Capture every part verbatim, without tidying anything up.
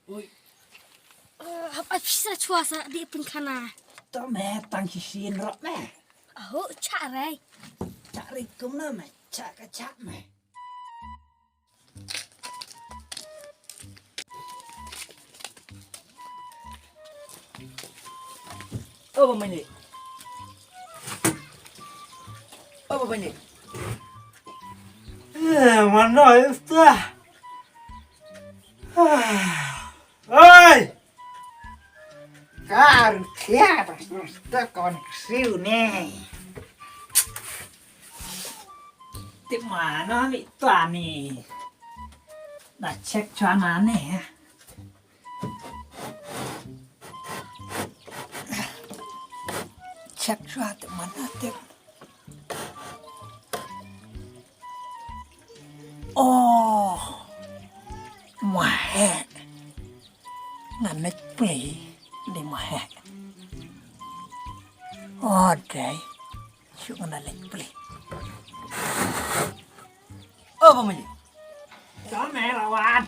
Oi. Eh, hap ai pisa chwa sa di pynkhana. To me tang shisien rot me. Aho cha rei. Cha rei kumno me cha ka cha me. Oh, Baba Malik. Oh, Baba Malik. Eh, mana itu? Oi! Kar kia pas nus ta kon siu ne. Ti mana ni tani. Na check chwa na ne. Check chwa ti mana ti. Oh, ma he. Nga nek pli di ma he. Oh, dai. Shu nga nek pli. Oh, ba mali. Sa me lawan.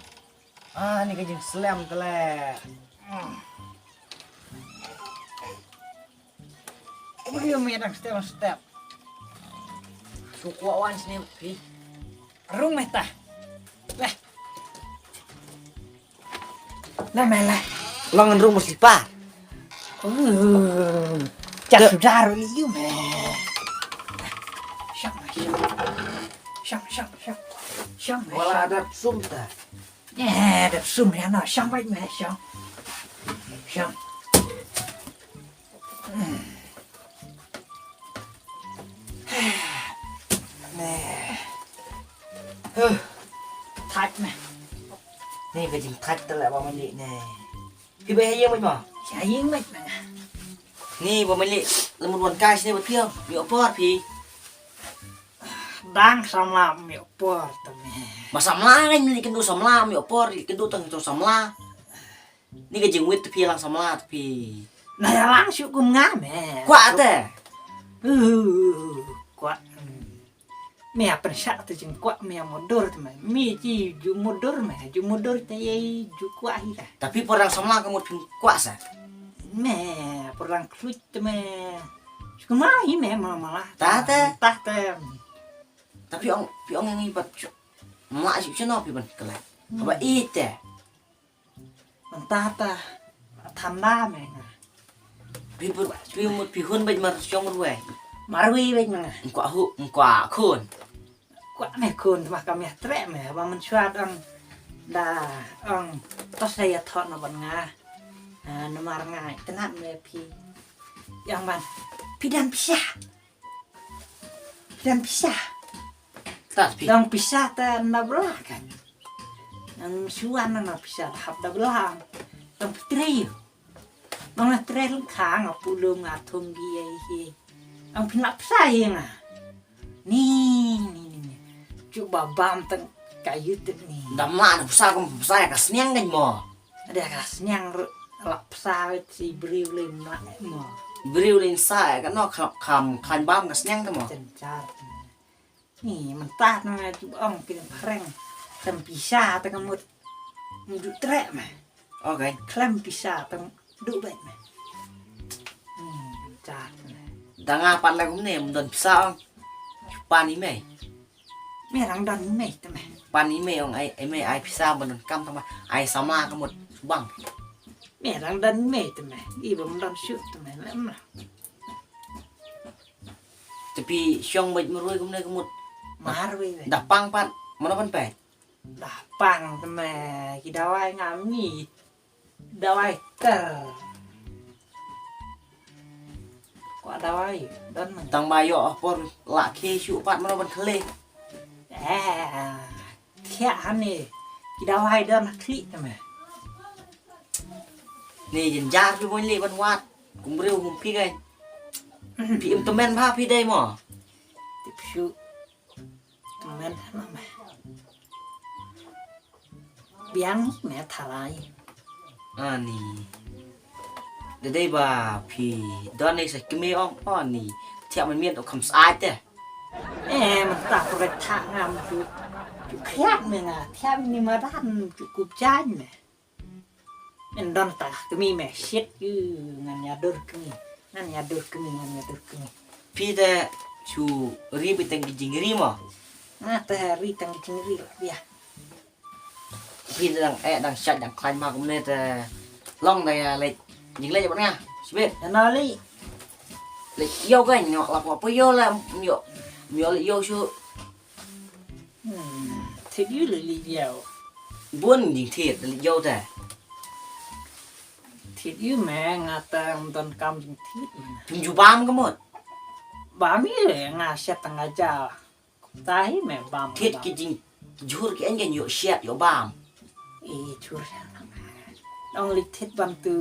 Ah, ni ka jingslem tele. Ui, umi dang step step. Su kwah wan sini, pi. Rung meh ta. Leh. Leh meh leh. Long rung mesti pa. Uh. Cak sudah rung ni meh. Shang meh shang. Shang shang shang. Shang meh. Wala shang. Ada sum ta. Eh, ada sum ya no. Shang baik meh shang. Shang. Nè. Huh. Thach nè. Ni ka jingthach tele ba mali nè. Phi ba ha ïing bad ma? Ha ïing bad ma. Ni ba mali lamut wan kai sini ba phi ïoh por phi. Dang samla ym ïoh por te me. Ba samla ngan mali kynduh samla ym ïoh por kynduh tang to samla. Ni ka jingwit te phi lang samla te phi. Na ïa lang shu kum nga me. Kwah te. Uh, kwah. Me ïa pynshah te jingkwah me ïa mudur te me. Me ji ju mudur me, ju mudur te ïa ju kwah hi te. Tapi por lang samla ka mut phi kwah sa. Me por lang kluit te me. Shu kum nga hi me mala mala. Ta te. Ta te. Tapi ong phi ong ngi pat. Mla shu shu no phi ban kelai. Ba i te. Mynta ta thanda me nga. Phi put phi mut phi hun bad mar shong ruwe. Marwi bad me nga. Mkwa hu mkwa khun. Kwah me khun ma ka me treh me ba mynshwa dang da ong tos da ïa thot na ban nga. Ah, namar nga tnat me phi. Yang ban phi dan pisa. Phi dan pisa. Tas phi. Dang pisa ta na bla kan. Nang suan na pisa hap da bla. Dang phi trei. Nang na trei lang khang apu lum nga thung gi ai hi. Dang phi na pisa hi nga. Ni ni ni ni. Cuba bam tang kayu tu ni. Dam la na pisa kum pisa ka sniang kan mo. Ada ka sniang ru lap sa wet si briew lin ma mo. Briew lin sa ka no kham kham khan bam ka sniang te mo. Chen char. Ni mentah na tu ong kin phareng. Tem pisa te ka mut. Mut trek me. Okay. Klem pisa te du bet me. Ni char. Dang apa lagu ni mdon pisa ong. Pan i mei. Me rang don mei te me. Pan i mei ong ai ai mei ai pisa ban don kam tama ai sama ka mut bang. Me rang don mei te me. I bang don shu te me lem la. Tapi shong bait marwei kumne ka mut. Marwei. Dah pang pat mana pan pe. Dah pang te me ki dawai ngam ni. Dawai ter. Kwah dawai don man. Tang ba ïoh por la khi shu pat mano ban khle. Eh, thiah hani. Ki dawai don khli te me. Ni jynjar phi mon li ban wat. Kum briew kum phi kai. Phi im temen ba phi dei mo. Tip shu. Temen ma me. Biang me tharai. Ani. Dei ba phi don ni sa kmi ong ani. Thiah man miet o kham sai te. Eh, man ta pret tha ngam tu. Tu khiat me nga thiah ni madan tu kup jan me. Men don ta kmie me shit ïa ngan ïa dur kmie. Ngan ïa dur kmie, ngan ïa dur kmie. Phi te shu ri beit tang ki jingri mo. Nga te ri tang ki jingri lah biang. Phi te dang eh dang shait dang khlaiñ ma kumne te long da ïa leit. Jingleit bad nga. Shibit. Ïa na leit. Leit ïew kan, nga la kwah poi ïew la, ym ïoh. Ym ïoh leit ïew shuh. Hmm, thied ïa u leit ïew. Bun jingthied leit ïew te. Thied ïa me nga tang don kam jingthied me. Phim ju bam ka mut. Bam ïa nga shet tang aja. Kumta hi me bam. Thied ki jingjur ki en ken ïoh shet ïoh bam. I jur sha na. Nong leit thied ban tu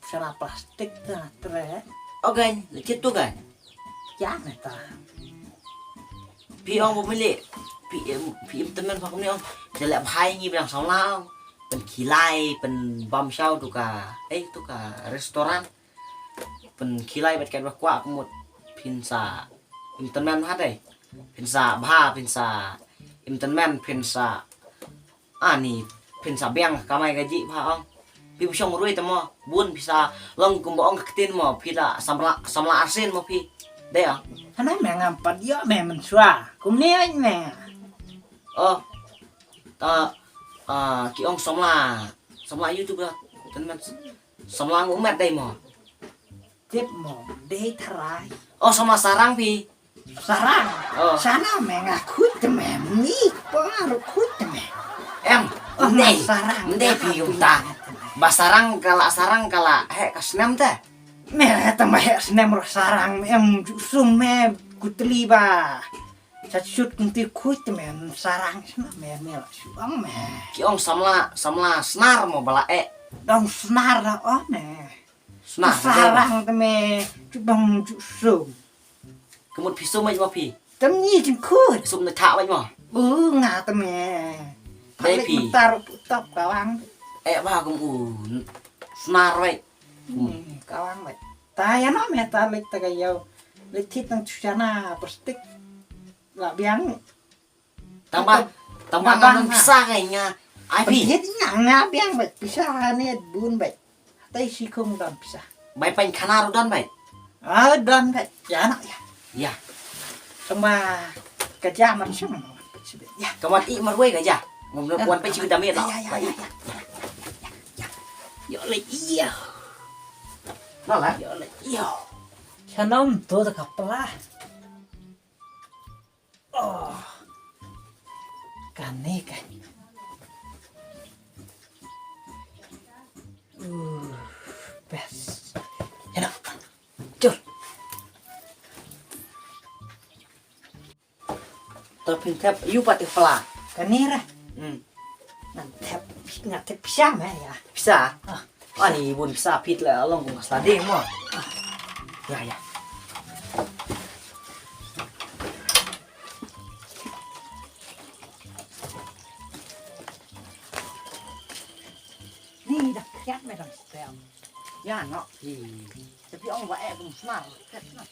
sha na plastik ta tre. Ogan, leit thied tu gan. Ïa me ta. Phi ong ba mele. Phi em phi em temen pha kumne ong. Te leh bha ïa ngi biang samla ong. Pynkhilai pynbam shaw tu ka eh tu ka restaurant. Pynkhilai bad kat ba kwah ka mut phin sa im temen ha dei. Phin sa bha phin sa im temen phin sa Ani phin sa biang ka kamai ka jih bha ong. Phi ba shong ruh te mo bun phi sa long kumba ong ka ktien mo phi la samla samla arsien mo phi. Dei ong. Hana me ngam pat ïoh me mynshuwa. Kumne ong me. Oh. Ta ah ki ong samla samla YouTube la. Ten men samla ngu met dei mo. Tip mo dei tharai. Oh samla sarang phi. Sarang. Oh. Sana me nga khuid te me ni pa ru khuid te me. Em. Oh, mndei. Sarang. Mndei phi kumta. Ba sarang kala sarang kala he ka snem te. Me te me he snem ru sarang me em ju sum me kutli ba. Sa chut kunti khuid te me sarang sana me me la shuang me. Ki ong samla samla snar mo bala e. Dong snar da oh me. Snar. Sarang te me ju dong ju sum. Ka mut phi sum mait mo phi. Tam ni jingkhut. Sum na thah mait mo. U nga te me. Dei phi. Tar putok kawang. Eh ba kum u. Snar mait. Kawang mait. Ta ïa no me ta lek ta ka yau. Lek thit nang chana plastik. La biang. Tang ba tang ba nga nang pisa ka nga. Ai phi. Thit nga nga biang mait pisa ne bun mait. Te shi kum don pisa. Bai pain khana ru don bai. Ah don bai. Ya na ya. Ya. Tang ba ka ja man shim. Ya. Ka mat i mar wei ka ja. Ngam ngam wan pai shi dam ya. Ya ya ya. Yo le yo. Na la. Yo le yo. Chanom to da ka pla. Oh. Kane kan. Uh, best. Hena. Jol. Ta phin thep yu pat pla. Kane ra. Hmm. Ngan thep ngan thep pisa me ya. Pisa. Ah. Ani bun pisa pit la long kum sla ding mo. Ya ya. Ni da khiat me dang stem. Ya no. Tapi ong ba e kum snar. Khiat na.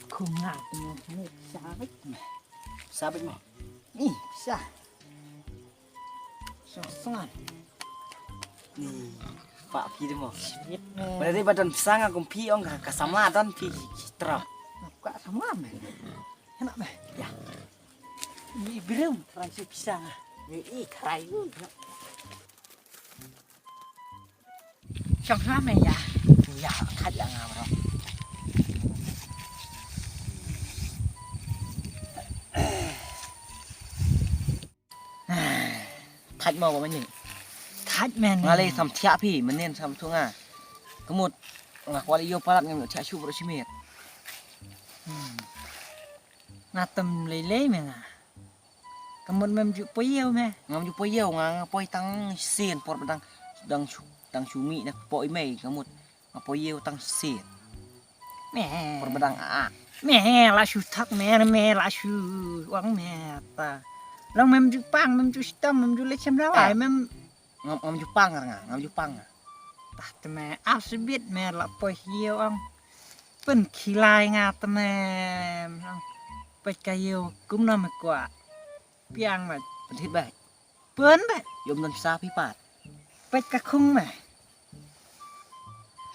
Kum nga ni sabit. Sabit mo. Ni sa. Song songan. Ni pa phi de mo. Sweet me. Ba dei ba don pisa nga kum phi ong ka samla don phi tra. Ka samla me. Enak me. Ya. Ni birum trai si pisa nga. Ni i trai. Shong shong me ya. Ya, khat ya nga bro. Khat mo ba mani. Khat men. Nga lei sam thiah phi, menen sam thunga. Kemut nga kwali yo palat ngam thiah shu bro shimit. Nga tem lei lei me nga. Ka mut mem ju poi ïew me. Ngam ju poi ïew nga, nga poi tang sien por ba dang dang shu dang shu mih na poi mei ka mut. Nga poi ïew tang sien. Me. Por ba dang a. Me la shu thak me me la shu wang me ta. Long mem ju pang mem ju stom mem ju le chem rawai mem. Ngam ngam ju pang nga ngam ju pang nga. Tah te me ap sibit me la poi ïew ang. Pynkhilai nga te me. Peit ka ïew kumno me kwah. Piang bad. Pynthit bad. Pun ba. Ïoh ym don pisa phi pat. Peit ka khung me.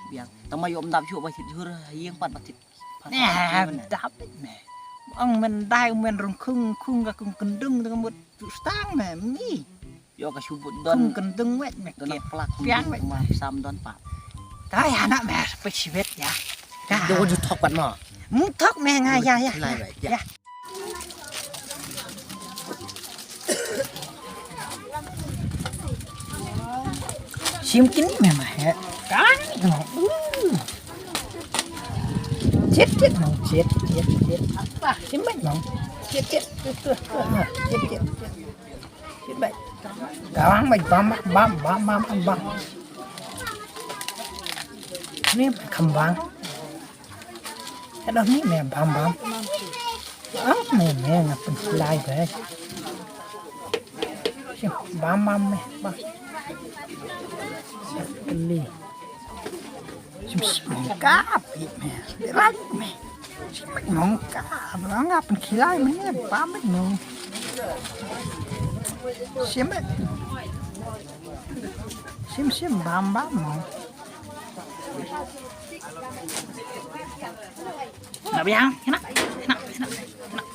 Biang. Tang ma ïoh ym dap shuh ba thit jhur ha ïing pat ba thit. Pat. Nah, pat, pat, dap peit me. Ong men dai men rung khung khung ka khung kyndung tang mut tu stang me mi. Ïoh ka shu bud don. Khung kyndung wet me. Don plak piang wet. Ma sam don pat. Kai anak me peit sibet ya. Ka. Don ju thok pat mo. Mu thok me nga ya ya. Lai wet ya. Ya. Sim kini me ma he. Kan no. Chet chet no chet chet chet. Apa sim me no. Chet chet. Chet chet. Chet me. Kawang me bam bam bam bam bam. Ni kembang. Ka dang ni me bam bam. Ah, me me nga pynslai be. Sim bam bam me bam. Kali. Sim sim ka pi me. Rai me. Sim me nong ka. Nga pynslai me bam me nong. Sim me. Sim sim bam bam me. Nak biang, enak, enak, enak, enak.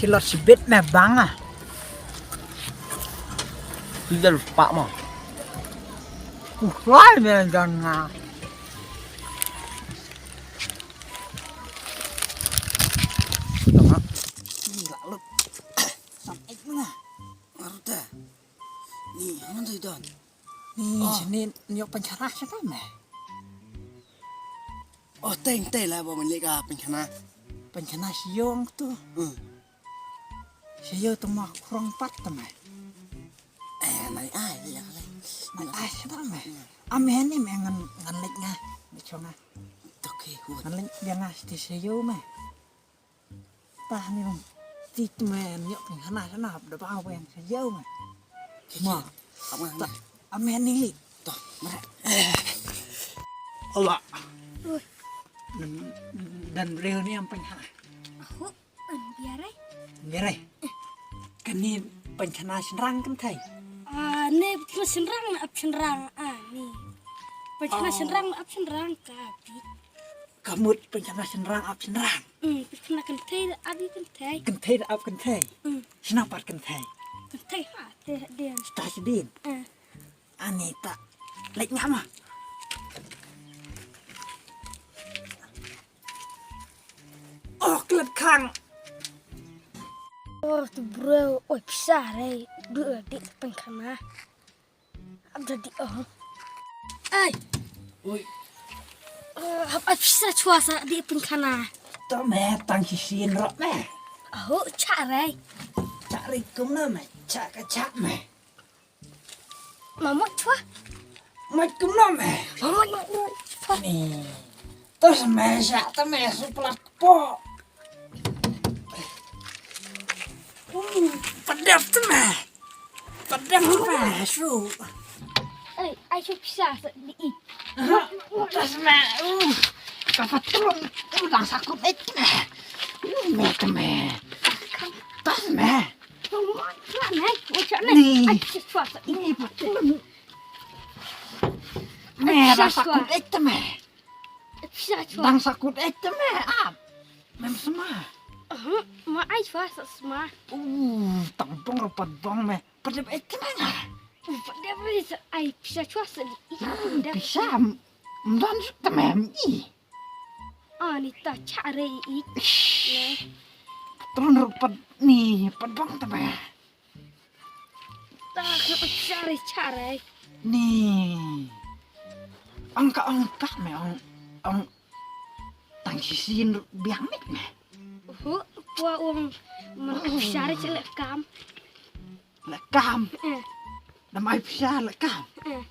Tilot sibit me bang ah. Tidak lupa mah. Kuai me dan ah. Tama. Ni la lut. Sam ek na. Arta. Ni, hang doi don. Ni, oh. Sini nyok pynchara sa me. Oh, teng teng la ba men ka pynchana. Pynchana siong tu. Hmm. Siyo tu ma krong pat tu me. Eh, nai ai ya le. Nai ai sa me. Amen ni me ngan ngan lek nga. Me chonga. Toke hu. Ngan lek dia nga sti siyo me. Tah ni rum. Ti tu me nyok pynchana sana da ba weng siyo me. Ma. Apa ta amen ni. Toh, mara. Allah. Ui. Dan dan breu ni am pynchana. Aku. An biarai. Biarai. Kani pynchana shynrang kan thai. Ah, ni pynchana shynrang ap shynrang ah ni. Pynchana shynrang ap shynrang ka pi. Kamut pynchana shynrang ap shynrang. Hmm, pynchana kan thai ap kan thai. Kan thai ap kan thai. Hmm. Shynrang pat kan thai. Kan thai ha te den. Sta sdin. Ah. Anita. Lek ngam ah. Oh, klet khang. Oh, tu bro, oi pisa re, du di pengkana. Abda di oh. Ai. Oi. Hap ai pisa chwa sa di pengkana. To me tang si sin rok me. Oh, chare. Chare kum na me, chak chak me. Mamut chwa. Mat kumno me. Mamut mamut chwa. Ni. Tos me sa ta me su plat po. Padap ta me. Padap ta me su. Ai ai su pisa sa di i. Tos me. Ka patlun. Dang sakut ek me. Me ta me. Tos me. Ni. Ni. Me ra sakut ek te me. Dang sakut ek te me ap. Mem sma. Ma ai chwa sa sma. Uh, tang bong ro pat bong me. Padep ek te me nga. Padep re sa ai pisa chwa sa. Pisa. Mdan te me mi. Ani ta chare i. Tron ro pat ni pat bong te me. Ta ka chare chare. Ni. Ang ka ang tak me ang ang tang si sin biang mit me. Hu pua ong man chare chale kam. Le kam. Eh. Dam ai pisa le kam. Eh.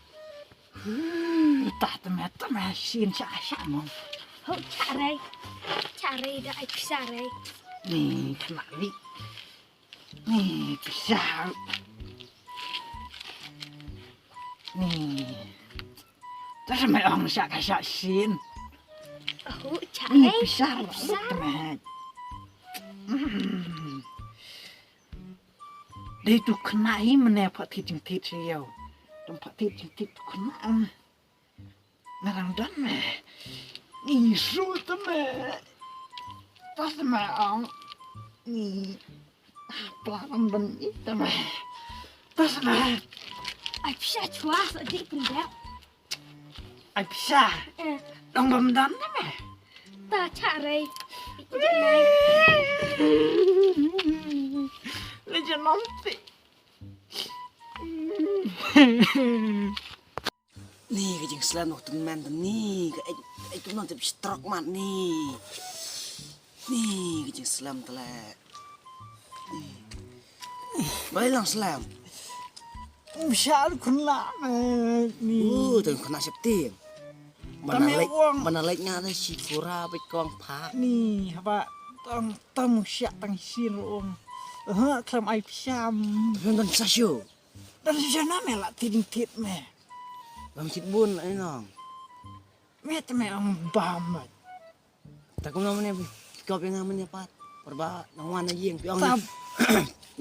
Hu ta te me te me sin sa sa mo. Hu chare. Chare da ai pisa re. Ni khlali. Ni pisa. Ni. Tara me ong sha ka sha shin. Ahu, Ni chai. Pisa. Pisa. Tara me. Hmm. Dei tu kena hi mene pha thit jing thit sha yo. Tum pha thit jing thit tu kena. Ngarang don me. Ni su tu me. Tas me ong. Ni. Pla ong don ni tu me. Tas me. Ai pisa chua sa di pun dia. Ai Pisa. Eh, Dong bam don tu me. ta cha rei. Le je nom ti. Ni ka jingslem nok tun men tun ni ka ek ek tun tip strok mat ni. Ni ka jingslem tele. Bai lang slem. Mshal kun la ni. Uh, tun kuna septim. Bana lek bana lek nga da shi kura bet kong pha. Ni haba tong tong sha tang shin ong. Ha klam ai pisa. Tun don sa shu. Dan jana me la tiding tit me. Bang sit bun ai nong. Me te me ong bam. Ta kum nong ne kop yang amen ya pat. Perba nang wan na yeng pi ong.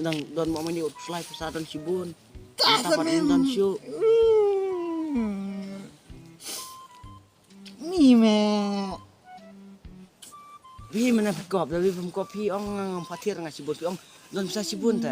Nang don mo mani ut slai pisa don sibun. Ta pat don shu. Ni me. Wi mana phi kop da wi phi kop phi ong ngang pathir nga sibun phi ong don pisa sibun ta.